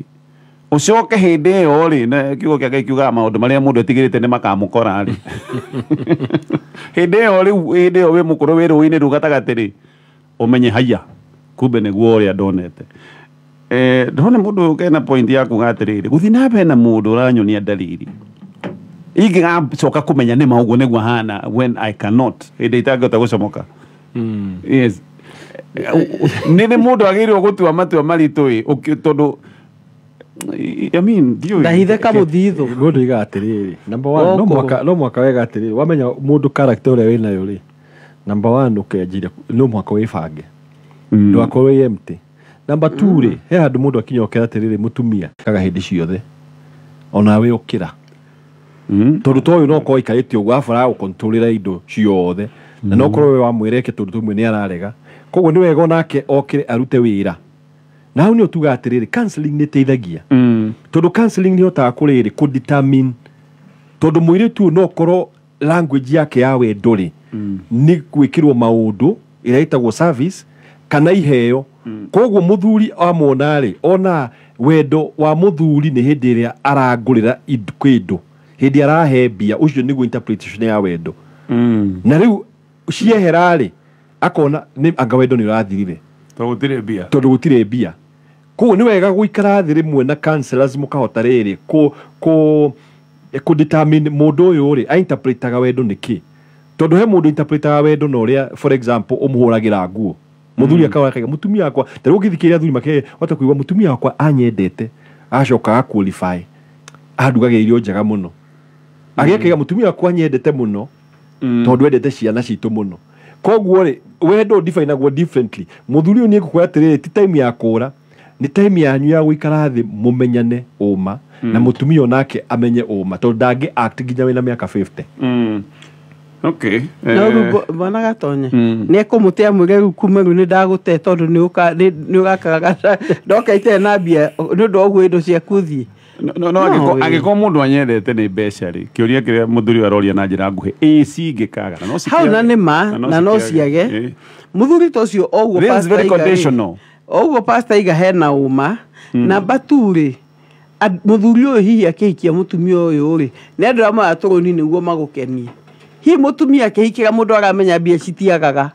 S1: ũcoke hĩndĩ ĩyo rĩ na kiugo kĩa Ngai kiugaga maũndũ marĩa mũndũ etigĩrĩte nĩ makamũkora rĩ hĩndĩ ĩyo rĩu hĩndĩ ĩyo wĩ mũkũrũ wĩ rũĩ-inĩ rũu gatagatĩ rĩ ũmenye haiya kumbe nĩguo ũrĩa ndonete. Ndĩrona mũndũ ũyũ kena point ya kuga atĩrĩrĩ gũthiĩ na mbere na mũndũ ũranyonia ndariri ingĩgacoka kũmenya nĩ ma ũguo nĩguo hana when I cannot hĩndĩ itangĩhota gũcomoka. Yes, nĩ mũndũ agĩrĩirwo gũtua matua maritũ ĩ tondũ I mean ndiũĩ.
S2: Ndahithe kamũthithũ.
S3: Mũndũ iga atĩrĩrĩ, number one, no
S2: Gũkũ.
S3: mũhaka no mũhaka wega atĩrĩrĩ, wamenya mũndũ character ũrĩa wĩnayo rĩ, number one ũkenjire no mũhaka wĩbange ndũgakorwo wĩ empty. Number two rĩ, he handũ mũndũ akinya okera atĩrĩrĩ, mũtumia kaga hĩndĩ ciothe onawe ũkĩra tondũ ta ũyũ no ũkorwo aikarĩte ũguo arabu aragũkontrolĩra indo ciothe na no ũkorwo we wamwĩra eke tũndũ tũmwe nĩ ararega, koguo nĩ wega onake okĩre arute wĩra. Na hau nĩ ũtuga atĩrĩrĩ, counseling nĩ ĩteithagia tondũ counseling nĩ ĩhotaga kũrĩrĩ kũ determine tondũ mũirĩtu ũyũ no ũkorwo language yake ya wendo rĩ nĩ gwĩkĩrwo maũndũ ĩrĩa ĩtagwo service kana iheo. Koguo mũthuri amwona rĩ, ona wendo wa mũthuri nĩ hĩndĩ ĩrĩa arangũrĩra kĩndũ, hĩndĩ arahe mbia, ũcio nĩguo interpretation ya wendo. Na rĩu ciehera rĩ, akona nĩ anga wendo nĩ ũrathirire
S1: tondũ gũtirĩ mbia,
S3: tondũ gũtirĩ mbia. Koguo nĩ wega gũikara thĩ rĩmwe na counselors mũkahota rĩrĩ kũ determine mũndũ ũyũ rĩ ainterpretaga wendo nĩkĩ, tondũ he mũndũ interpretaga wendo na ũrĩa for example ũmũhũragĩra nguo mũthuri akauga akauga mũtumia wakwa ta rĩu ũngĩthikĩrĩria athuri make wata kũigua mũtumia wakwa anyendete agacoka aga qualify andugagĩra irio njega mũno agĩakaiga mũtumia wakwa anyendete mũno tondũ endete ciana citũ mũno. Koguo rĩ wendo definagwo differently. Mũthuri ũyũ nĩ ngũkwĩra atĩrĩrĩ, ti time ya kũra, nĩ time yanyu ya gũikara thĩ mũmenyane ũma na mũtumia onake amenye ũma tondũ ndangĩ act nginya wĩna mĩaka 50.
S1: Okay.
S2: No rĩu bwana Gatonye nĩ ekũmũte amwĩre rĩu kuma rĩu nĩ ndagũte tondũ nĩ ũgakaraga ndoka itarĩ na mbia nĩ ũndũ wa ũguo indo ciaku thiĩ.
S1: No angĩkorwo mũndũ anyendete nĩ mbeca rĩ, kĩũria kĩrĩa mũthuri ũyũ aroria na njĩra nguhĩ ĩ cingĩkaga na no
S2: hau na nĩ ma na no ciage
S1: Ĩ.
S2: Mũthuri ta ũcio o ũguo
S1: This is
S2: Pastor
S1: very
S2: Iga rĩ,
S1: conditional.
S2: o ũguo Pastor Iga hena ũma. Namba tu rĩ, mũthuri ũyũ hihi akĩhikia mũtumia ũyũ rĩ, nĩ andũ arĩa moyaga tũrũni nĩguo magũkenie. Hihi mũtumia akĩhikĩra mũndũ aramenya mbia citiagaga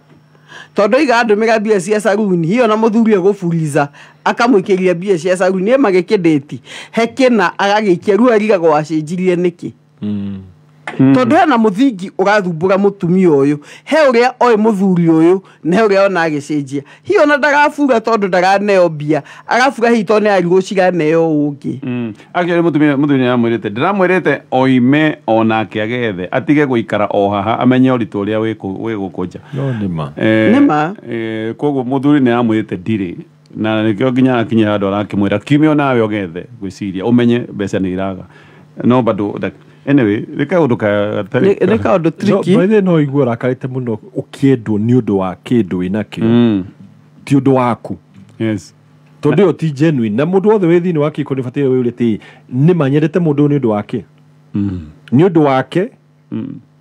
S2: tondũ aiga andũmĩra mbia cia saruni, hihi ona mũthuri egũburiza akamũikĩria mbia cia saruni ĩ magĩkĩndĩti he kĩna agagĩikia rĩu arigagwo wacenjirie nĩkĩ tondũ hena mũthingi ũrathumbũra mũtumia ũyũ, he ũrĩa oĩ mũthuri ũyũ na he ũrĩa ona agĩcenjia. Hihi ona ndagabura tondũ ndaraneo mbia, arabura hihi tondũ nĩ arigwo ciraneo ũngĩ.
S1: Actually mũtumia mũthuri nĩ aramwĩrĩte ndĩramwĩrĩte oime onake agethe atige gũikara o haha amenye ũritũ ũrĩa wĩ gũkũ nja.
S3: No nĩ ma.
S2: Nĩ ma.
S1: Koguo mũthuri nĩ aramwĩrĩte ndirĩ na nĩkĩo nginya akinya handũ arakĩmwĩra kiume onawe ũgethe gwĩciria ũmenye mbeca nĩ iraga no bado anyway nĩ kaũndũ gatarĩ
S2: Nĩ kaũndũ tricky.
S3: No, by the way, no igue ũrakarĩte mũno ũkĩendwo nĩ ũndũ wa kĩndũ wĩnakĩo ti ũndũ waku tondũ ĩyo ti genuine na mũndũ wothe wĩ thĩinĩ wa kĩhiko nĩ ũbataire wĩyũrie atĩ nĩ ma nyendete mũndũ ũyũ nĩ ũndũ wake nĩ ũndũ wake.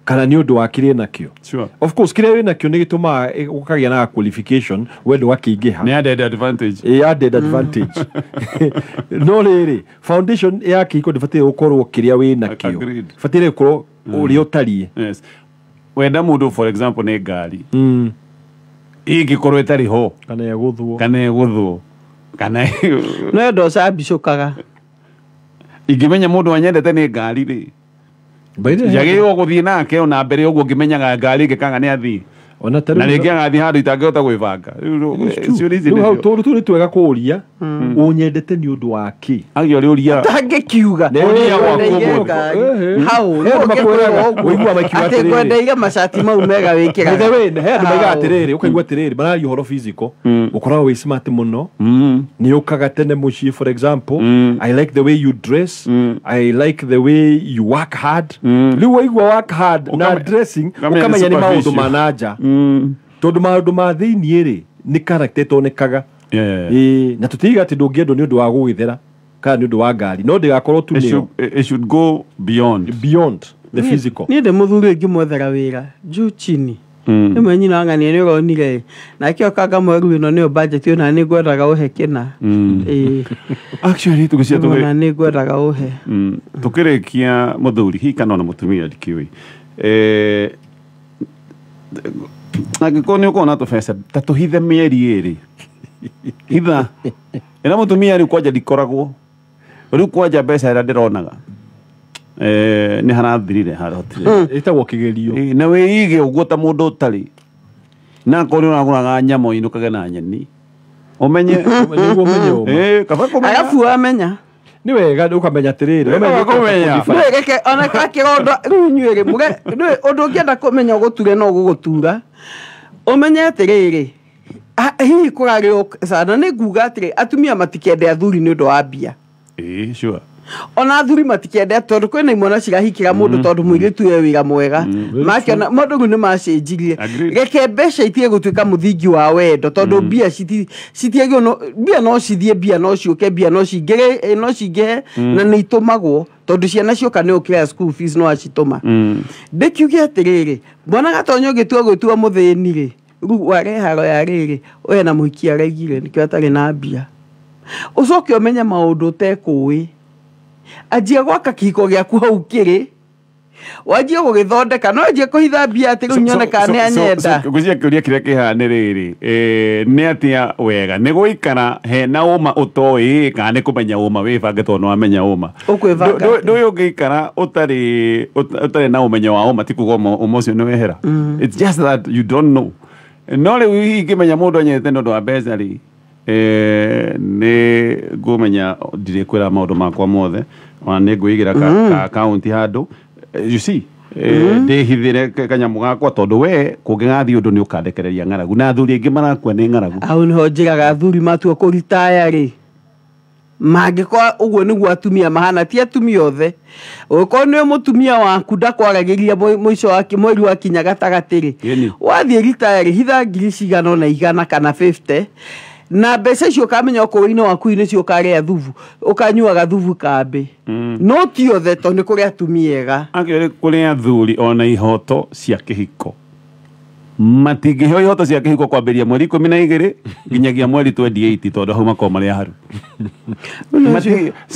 S3: Kana nĩ ũndũ wa kĩrĩa nakĩo.
S1: Sure.
S3: Of course kĩrĩa wĩ nakĩo nĩ gĩtũmaga ũkagĩa na qualification, wendo wakĩingĩha.
S1: Nĩ added advantage.
S3: Ĩ, added advantage. No rĩrĩ, foundation ya kĩhiko ndĩbataire gũkorwo kĩrĩa wĩ nakĩo.
S1: Agreed.
S3: Bataire gũkorwo ũrĩa ũtariĩ.
S1: Yes. Wenda mũndũ, for example, nĩ ngari ingĩkorwo ĩtarĩ ho
S3: kana ĩgũthwo,
S1: kana ĩgũthwo kana
S2: No endo ũcambicũkaga.
S1: Ingĩmenya mũndũ anyendete nĩ ngari rĩ,
S3: By the way,
S1: njagĩrĩirwo gũthiĩ nake ona mbere ũguo ngĩmenyaga ngari ĩngĩkaga nĩ athiĩ
S3: ona ta
S1: na
S3: rĩu-
S1: rĩngĩ agathiĩ handũ itangĩhota gwĩbanga. Rĩu ciũria ici
S3: Rĩu hau
S1: nĩcio.
S3: tũndũ tũu nĩ twega kũũria, ũnyendete nĩ ũndũ wa kĩ?
S1: Agĩa ũrĩa ũria.
S2: Tangĩkiuga
S3: Ũria waku
S2: Ngwendeire
S3: ũmũthĩ.
S2: ngari.
S3: Ehe.
S2: Hau
S3: He andũ
S2: no
S3: makwĩraga,
S2: ũngĩkwĩrwo ũguo.
S3: ũiguaga makiuga
S2: Atĩ
S3: atĩrĩrĩ.
S2: ngwendeire macati mau mega wĩkĩraga.
S3: By the way, he andũ maigaga
S2: Hau.
S3: atĩrĩrĩ, ũkaigua atĩrĩrĩ, mararia ũhoro physical, ũkoragwo wĩ smart mũno, nĩ ũkaga tene mũciĩ, for example, I like the way you dress, I like the way you work hard. Rĩu waigua work hard na dressing,
S1: ũkamenya nĩ
S3: ũkamenya nĩ maũndũ
S1: superficial.
S3: ma nanja, tondũ maũndũ ma thĩiniĩ rĩ, nĩ character ĩtonekaga. Ĩĩ, na tũtiga atĩ ndũngĩendwo nĩ ũndũ wa gũgĩthera kana nĩ ũndũ wa ngari, no ndĩgakorwo tu
S1: It
S3: nĩyo.
S1: should, it should go beyond.
S3: Beyond the physical.
S2: Niĩ ndĩ mũthuri ũngĩmwethera wĩra juu chini. Rĩmwe nyina wang'ania nĩ ũronire nake okanga mweru ĩno nĩyo budget ona nĩ ngwendaga ũhe kĩna. Ĩĩ.
S1: Actually tũgĩcia
S2: Ona nĩ ngwendaga ũhe.
S1: Tukĩrĩkia mũthuri hihi kana ona mũtumia ndikĩũĩ, angĩkorwo nĩ ũkorwo na tũbeca ta tũhithe mĩeri 2, hitha ĩra mũtumia rĩu kwanja ndikoragwo rĩu kwanja mbeca ĩrĩa ndĩronaga, nĩ harathirire harotire.
S3: Ĩtagwo kĩgerio.
S1: Ĩ, na wĩige ũguo ta mũndũ ũtarĩ na akorwo nĩ ũragũraga nyama ũinũkage na nyeni ũmenye.
S3: Nĩguo ũmenye ũma.
S1: Ĩ, kaba kũmenya.
S2: Arabu wamenya.
S3: Nĩ wega ũkamenya atĩrĩrĩ,
S1: Nĩ wega kũmenya.
S2: Reke ona kakĩronda rĩu inyuĩ rĩ mũge rĩu ũndũ ũngĩenda kũmenya ũgũture no ũgũgũtura ũmenye atĩrĩrĩ, hihi kũrarĩ sana nĩ nguga atĩrĩ, atumia matikende athuri nĩ ũndũ wa mbia.
S1: Ĩ, sure.
S2: Ona athuri matikende tondũ kwĩna imwana cirahikĩra mũndũ tondũ mũirĩtu e wĩra mwega makĩona maũndũ rĩu nĩ macenjirie.
S1: Agreed.
S2: Reke mbeca itige gũtuĩka mũthingi wa wendo tondũ mbia citiagĩrĩirwo mbia no cithiĩ, mbia no ciũke, mbia no cingĩre, no cingĩhe na nĩ itũmagwo tondũ ciana cioka nĩ ũkĩrĩa school fees no acitũma. Ndĩkiuge atĩrĩrĩ, mwana Gatonya ũngĩtua gwĩtua mũthĩni rĩ, rĩu ware haro ya rĩrĩ ũyũ na mũhiki araigire nĩkĩo atarĩ na mbia, ũcoke ũmenye maũndũ ũtekũĩ, anjia gwaka kĩhiko gĩaku hau kĩrĩ wanjie gũgĩthondeka, no anjie kũhitha mbia atĩ rĩu nyone kana nĩ anyenda.
S1: Ngwĩciria kĩũria kĩrĩa kĩhaha nĩ rĩrĩ, nĩ atĩa wega nĩ gũikara hena ũma ũtoĩ kana nĩ kũmenya ũma wĩbange tondũ nĩ wamenya ũma?
S2: Ũkwĩbanga.
S1: Ndũĩ ũngĩikara ũtarĩ na ũmenyo wa ũma ti kuga ũma ũcio nĩ wehera. It's just that you don't know. No rĩu hihi ingĩmenya mũndũ anyendete nĩ ũndũ wa mbeca rĩ, nĩ ngũmenya ndirĩkwĩra maũndũ makwa mothe, ona nĩ ngwĩigĩra ka account handũ. You see, ndĩhithĩre kanyamũ gakwa tondũ we kũngĩgathiĩ ũndũ nĩ ũkandekereria ng'aragu na athuri aingĩ marakua nĩ ng'aragu.
S2: Hau nĩho njĩraga athuri matua kũritaya rĩ, mangĩkorwo ũguo nĩguo atumia mahana, ti atumia othe, ũngĩkorwo nĩ mũtumia waku ndakwaragĩria mũico wa mweri wakinya gatagatĩ rĩ,
S1: Ĩni.
S2: wathiĩ ritaya rĩ, hitha ngiri cigana ũna igana kana 50 na mbeca icio ũkamenya okorwo-inĩ waku nĩcio ũkarĩa thubu ũkanyuaga thubu kambĩ, no ti othe tondũ nĩ kũrĩ atumia ega.
S1: Akĩrĩ kũrĩ athuri ona ihoto cia kĩhiko matingĩheo ihoto cia kĩhiko kwambĩrĩria mweri 12 nginyagia mweri 28 tondũ hau makoragwo marĩ aharu.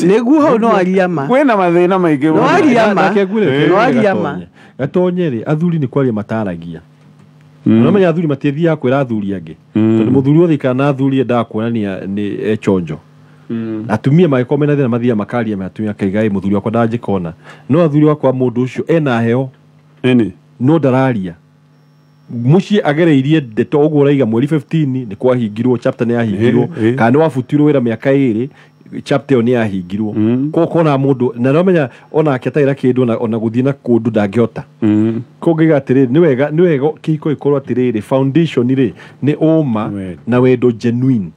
S2: Nĩguo hau no aria ma.
S1: Kwĩna mathĩna maingĩ
S2: No
S1: mũno.
S2: aria ma.
S3: Nake ngwĩre,
S2: No aria ma.
S3: Gatonye rĩ, athuri nĩ kwaria mataragia. Ũramenya athuri matiathiaga kwĩra athuri angĩ tondũ mũthuri wothe ikara na athuri endaga kuonania nĩ echonjo. Atumia mangĩkorwo mena thĩna mathiaga makaria me atumia akaiga ĩ mũthuri wakwa ndanjĩka ona no athuri wakwa mũndũ ũcio ena heo
S1: Ĩni.
S3: no ndararia mũciĩ agereirie ndeto ũguo ũraiga mweri 15 nĩ kwahingirwo chapter nĩ yahingirwo, kana nĩ wabutirwo wĩra mĩaka 2 chapter ĩyo nĩ yahingirwo. Koguo kona mũndũ na nomenya onake atarĩ na kĩndũ ona gũthiĩ na kũndũ ndangĩhota. Koguo ngaiga atĩrĩrĩ, nĩ wega kĩhiko gĩkorwo atĩrĩrĩ foundation rĩ nĩ ũma
S1: Wendo.
S3: na wendo genuine,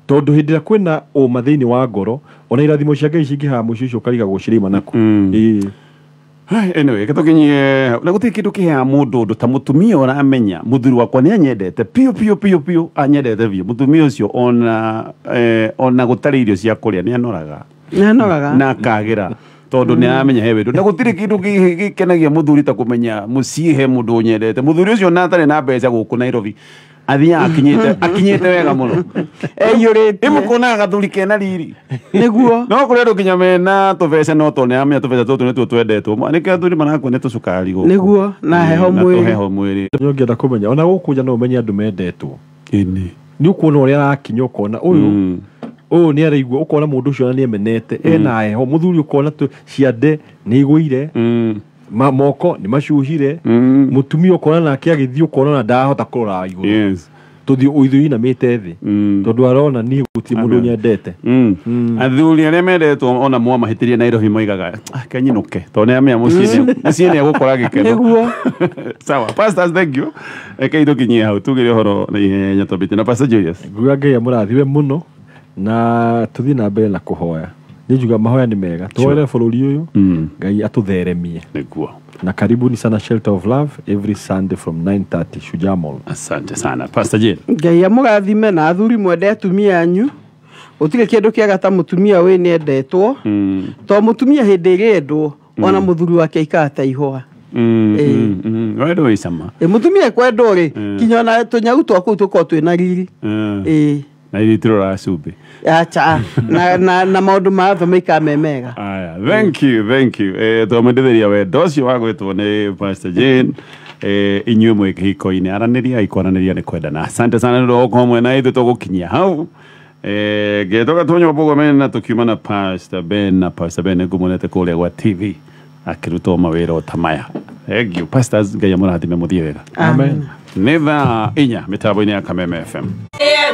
S3: tondũ hĩndĩ ĩrĩa kwĩna ũma thĩinĩ wa ngoro ona irathimo cia Ngai cingĩhaga mũciĩ ũcio ũkarigagwo cirĩma naku. Ĩĩ.
S1: Hai, anyway, reke tũkinyie na gũtirĩ kĩndũ kĩheaga mũndũ ũndũ ta mũtumia ũramenya mũthuri wakwa nĩ anyendete piũ piũ piũ piũ, anyendete biũ mũtumia ũcio ona, ona gũtarĩ irio cia kũrĩa nĩ anoraga
S2: nĩ anoraga
S1: na akagĩra. Tondũ nĩ aramenya he wendo na gũtirĩ kĩndũ gĩkenagia mũthuri ta kũmenya mũciĩ he mũndũ ũnyendete. Mũthuri ũcio na atarĩ na mbeca gũkũ Nairobi athiaga akinyĩte wega mũno.
S2: Eyũrĩtie.
S1: Ĩmũkonaga gathuri kena riri.
S2: Nĩguo.
S1: No kũrĩ andũ nginya mena tũbeca no tondũ nĩaramenya tũbeca tũtũ nĩtuo twendetwo. Nĩkĩo athuri marakua nĩ tũcukari gũkũ.
S2: Nĩguo, na heho
S1: Na
S2: mwĩrĩ.
S1: tũheho mwĩrĩ.
S3: Nĩ ũngĩenda kũmenya ona gũkũ nja no ũmenye andũ mendetwo.
S1: Ĩni.
S3: Nĩ ũkuona ũrĩa arakinya ũkona ũyũ ũyũ nĩ araigua ũkona mũndũ ũcio ona nĩ emenete ena heho mũthuri ũkona ciande nĩ igũire moko nĩ macuhire mũtumia ũkona nake agĩthiĩ ũkona ona ndarahota kũrora igũrũ.
S1: Yes.
S3: Tũthiũ ũithiũ inamĩte thĩ tondũ arona niĩ gũtirĩ mũndũ nyendete.
S1: Athuri arĩa mendetwo ona mwamahĩtĩria Nairobi moigaga kenyinũke tondũ nĩamenya mũciĩ nĩ egũkora gĩkeno.
S2: Nĩguo.
S1: Sawa, pastors, thank you. Rekei tũkinyie hau tugire ũhoro na ihenya twambĩtie na Pastor Julius.
S3: Nguga Ngai amũrathime mũno na tũthiĩ na mbere na kũhoya. Nĩ njuga mahoya nĩ mega tũhoere bũrũri ũyũ Ngai atũtheremie.
S1: Nĩguo.
S3: Na karibuni sana Shelter of Love every Sunday from 9:30 Shujaa Mall.
S1: Asante sana Pastor Jane.
S2: Ngai amũrathime na athuri mwende atumia anyu. Gũtirĩ kĩndũ kĩega ta mũtumia wĩ nĩendetwo. To mũtumia hĩndĩ ĩrĩa endwo ona mũthuri wake aikara ta ihũa.
S1: Wendo wĩ cama.
S2: Mũtumia kwendwo rĩ kinya ona tũnyau twa kũu tũkorwo twĩna riri.
S1: Na ithuĩ tũroraga cumbĩ.
S2: Acha na maũndũ ma thome maikara me mega.
S1: Aya, thank you, thank you. Twamwendithĩria wendo ũcio wa gwĩtwo nĩ Pastor Jane. Inyuĩ mwĩ kĩhiko-inĩ aranĩria ikwaranĩria nĩ kwendana. Asante sana nĩ ũndũ wa gũkorwo mwena ithuĩ tũgũkinyia hau. Ngetwo Gatonyo Mbũgũmene na tũkiuma na Pastor Ben na Pastor Ben nĩngũmuonete kũrĩa gwa TV akĩrutwo mawĩra o ta maya. Thank you pastors, Ngai amũrathime mũthiĩ wega.
S3: Amen.
S1: Nĩ thaa 4 mĩtambo-inĩ ya Kameme FM.